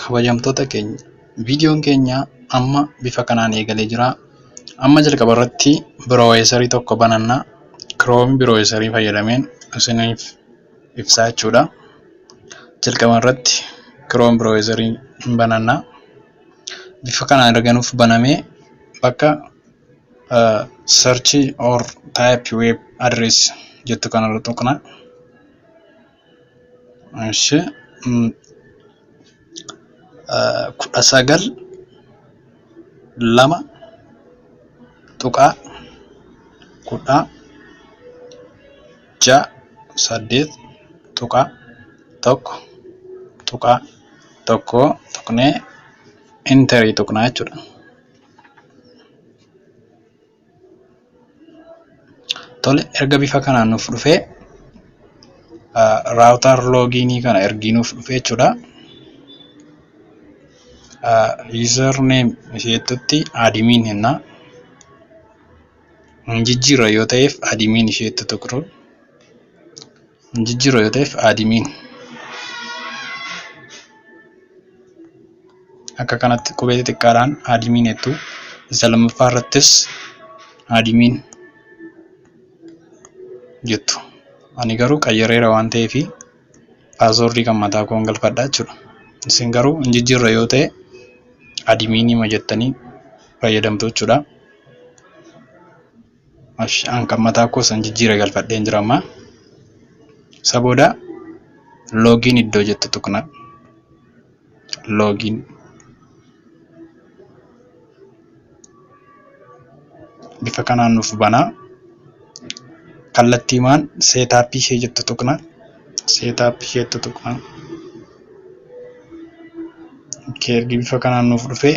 Kabajamtoota keenya, viidiyoon keenya amma bifa kanaan eegalee jira. Amma jalqaba irratti browserii tokko bananna. Chrome browserii fayyadameen isiniif ibsaa jechuudha. Jalqaba irratti Chrome browserii bananna. Bifa kanaan erga nuuf banamee bakka search or type web address jettu kanarra tuqna. Ishi 192.168.1.1 tuqnee enterii tuqnaa jechuudha. Tole, erga bifa kanaan nuuf dhufee, router loginii kana ergii nuuf dhufee jechuudha. User name isheettutti admin jenna. Hin jijjiirra yoo ta'eef admin isheetti tuqxu. Hin jijjiirra yoo ta'eef admin. Akka kanatti qubee xixiqqaadhaan admin jettu. Isa lammaffaa irrattis admin jettu. Ani garuu qayyareera waan ta'eef passwordii kan mataa koon galfadha jechuudha. Isin garuu hin jijjiirra yoo ta'e adminima jettanii fayyadamtu jechuudha. An kan mataa koo san jijjiire galfadheen jira amma. Isa booda login iddoo jettu tuqna. Login. Bifa kanaan nuuf banaa. Kallattiimaan setupii ishee jettu tuqna. Setupii isheettu tuqna. Ergi bifa kanaan nuuf dhufee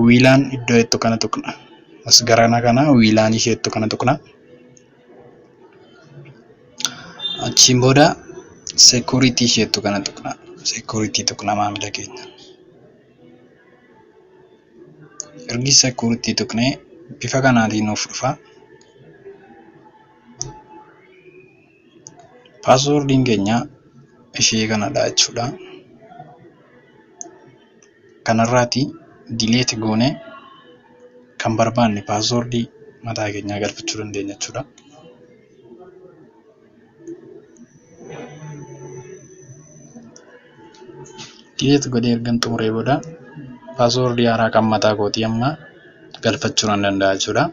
WLAN iddoo jettu kana tuqna. As garana kana WLAN isheettu kana tuqna. Achiin booda security isheettu kana tuqna. Security tuqna, maamila keenya. Ergi security tuqnee bifa kanaatiin nuuf dhufa. Passwordiin keenya ishee kanadha jechuudha. Kanarraati delete goonee kan barbaanne passwordii mataa keenyaa galfachuu dandeenya jechuudha. Delete godhee ergan xumuree booda passwordii haaraa kan mataa kootii amma galfachuu nan danda'a jechuudha.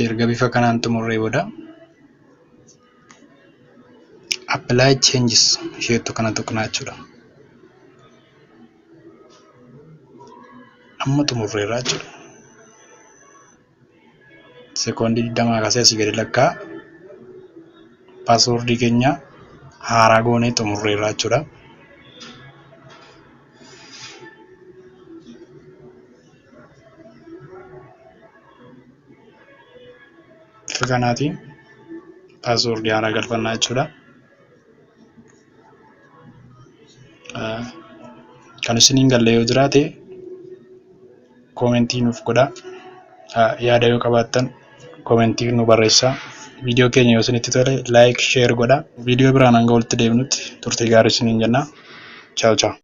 Erga bifa kanaan xumurree booda apply changes isheettu kana tuqnaa jechuudha. Amma xumurreerraa jechuudha. Sekoondii 20 kaasee asii gadi lakkaa passwordii keenya haaraa goonee xumurreerraa jechuudha. Bifa kanaatiin passwordii haaraa galfannaa jechuudha. Kan isin hin galle yoo jiraate commentii nuuf godhaa. Yaada yoo qabaattan commentii nu barreessaa. Viidiyoo keenya yoo isinitti tole like, share godhaa. Viidiyoo biraan hanga walitti deebinutti turtii gaarii isiniin jenna. Ciao ciao.